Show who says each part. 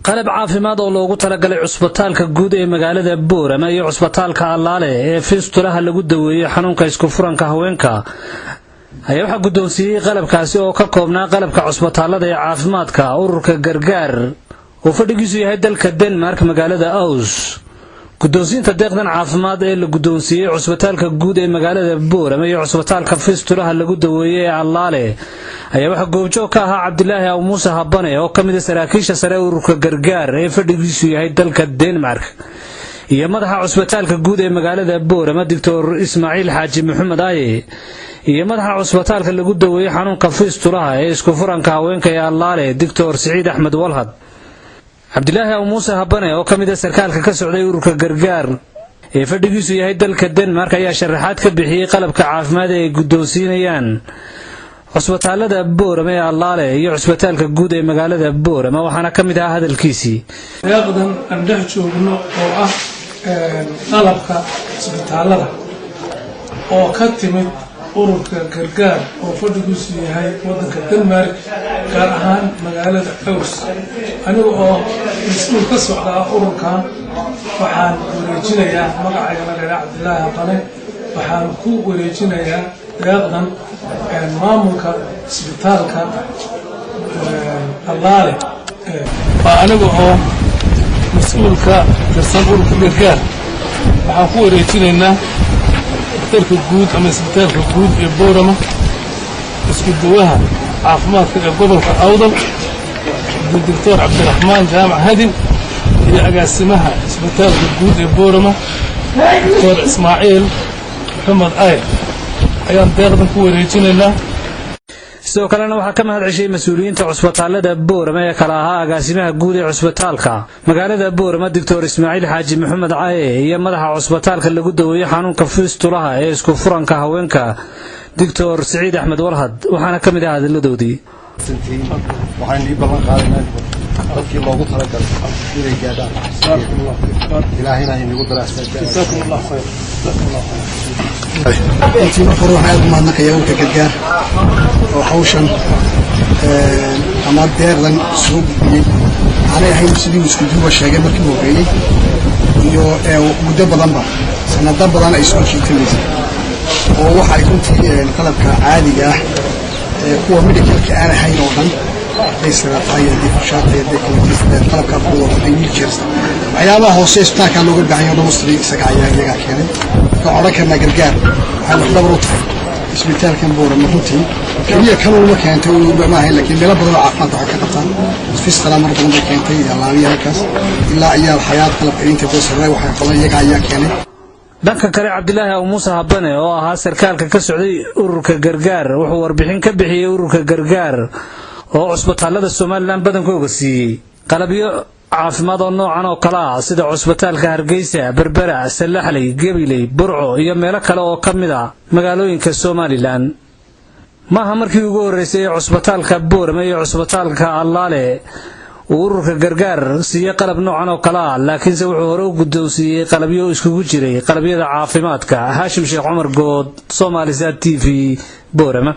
Speaker 1: Qalab caafimaad oo loogu talagalay cusbitaalka guud ee magaalada Boorama iyo cusbitaalka Allaale ee fistulaha lagu daweeyo xanuunka isku furanka haweenka ayaa waxaa guddoonsiiyey qalabkaasi oo ka koobnaa qalabka cusbitaalada ee caafimaadka ururka Gargaar oo fadhigiisu yahay dalka Denmark, magaalada Aarhus. Guddoonsiinta deeqdan caafimaad ee la guddoonsiiyey cusbitaalka guud ee magaalada Boorama iyo cusbitaalka fistulaha lagu daweeyey ee Allaale ayaa waxaa goobjoog ka ahaa Cabdilaahi Aw Muuse Habane oo ka mid ah saraakiisha sare ururka Gargaar ee fadhigiisu yahay dalka Denmark iyo madaxa cusbitaalka guud ee magaalada Boorama, Doctor Ismaaciil Xaaji Maxamed Aye, iyo madaxa cusbitaalka lagu daweeyey xanuunka fistulaha ee isku furanka haweenka ee Allaale, Doctor Siciid Axmed Walhad. Cabdilaahi Aw Muuse Habane oo ka mid ah sarkaalka ka socday ururka Gargaar ee fadhigiisu yahay dalka Denmark ayaa sharaxaad ka bixiyey qalabka caafimaad ee ay guddoonsiinayaan cusbitaalada Boorama ee Allaale iyo cusbitaalka guud ee magaalada Boorama, waxaana ka mid ahaa hadalkiisii:
Speaker 2: Deeqdan aan dhex joogno oo ah qalabka cisbitaalada oo ka timid ururka Gargaar oo fadhigiisu yahay waddanka Denmark, gaar ahaan magaalada Aarhus, aniga oo mas-uul ka socdaa ururkan waxaan wareejinayaa, magacayga la dheeraa Cabdilaahi Habane, waxaan ku wareejinayaa deeqdan maamulka cisbitaalka Allaale. Waa aniga oo mas-uulka tirsan ururka Gargaar. Waxaan ku wareejinaynaa dhakhtarka guud ama isbitaalka guud ee Boorama, isku duwaha caafimaadka ee gobolka Awdal, Doctor Cabdiraxmaan Jaamac Hadin, iyo agaasimaha isbitaalka guud ee Boorama, Doctor Ismaaciil Maxamed Ayr, ayaan deeqdan ku wareejinaynaa.
Speaker 1: Sidoo kalena waxaa ka mahad ceshay mas-uuliyiinta cusbitaalada Boorama ee kala ahaa agaasimaha guud ee cusbitaalka magaalada Boorama, Doctor Ismaaciil Xaaji Maxamed Caye, iyo madaxa cusbitaalka lagu daweeyo xanuunka fistulaha ee isku furanka haweenka, Doctor Siciid Axmed Walhad, waxaana ka mid ah hadalladoodii:
Speaker 3: Waxaan ii ballan qaadaynaa dadkii loogu talagalay inay gaadhaan, Ilaahayna inagu
Speaker 4: Runtii marka hore waxaan aad u mahadnaqayaa ururka Gargaar oo hawshan ama deeqdan soo gudbiyey. Aanay ahayn sidii uu isku duuba sheegay markii uu horreeyey iyo muddo badanba, sanado badan ay soo jiitamaysay, oo waxa ay runtii qalabka caadiga ah ee kuwa medicalka aan ahayn oo dhan, hadday siraatahay, haddii fushaatay, haddii koontiista, qalabka kuwa, hadday wheelchairs, waxyaabaha hoose isbitaalka looga baahan yahay dhammastiray isaga ayaa iyagaa keenay. Marka waxaan odhan karnaa Gargaar waxay lafdhabar u tahay isbitaalkan Boorama. Runtii keliya kan uma keentay ma ahayn, laakiin meelo badan oo caafimaadka waxay ka qabtaan. Fistula mar badan bay keentay Allaaliya halkaas ilaa ayaa Xayaad, qalabka inta boosare waxay qaban iyaga ayaa keenay.
Speaker 1: Dhanka kale, Cabdilaahi Aw Muuse Habane oo ahaa sarkaalka ka socday ururka Gargaar wuxuu warbixin ka bixiyey ururka Gargaar oo cusbitaalada Somaliland badankooga siiyey qalabyo caafimaad oo noocan oo kale ah, sida cusbitaalka Hargeysa, Berbera, Sallaxley, Gabiley, Burco iyo meelo kale oo ka mid ah magaalooyinka Somaliland. Maaha markii ugu horreysay ee cusbitaalka Boorame iyo cusbitaalka Allaale uu ururka Gargaar siiye qalab noocan oo kale ah, laakiinse wuxuu hore u guddoonsiiyey qalabyo iskugu jiray qalabyada caafimaadka. Haashim Sheekh Cumar Good, Somalisat TV, Boorama.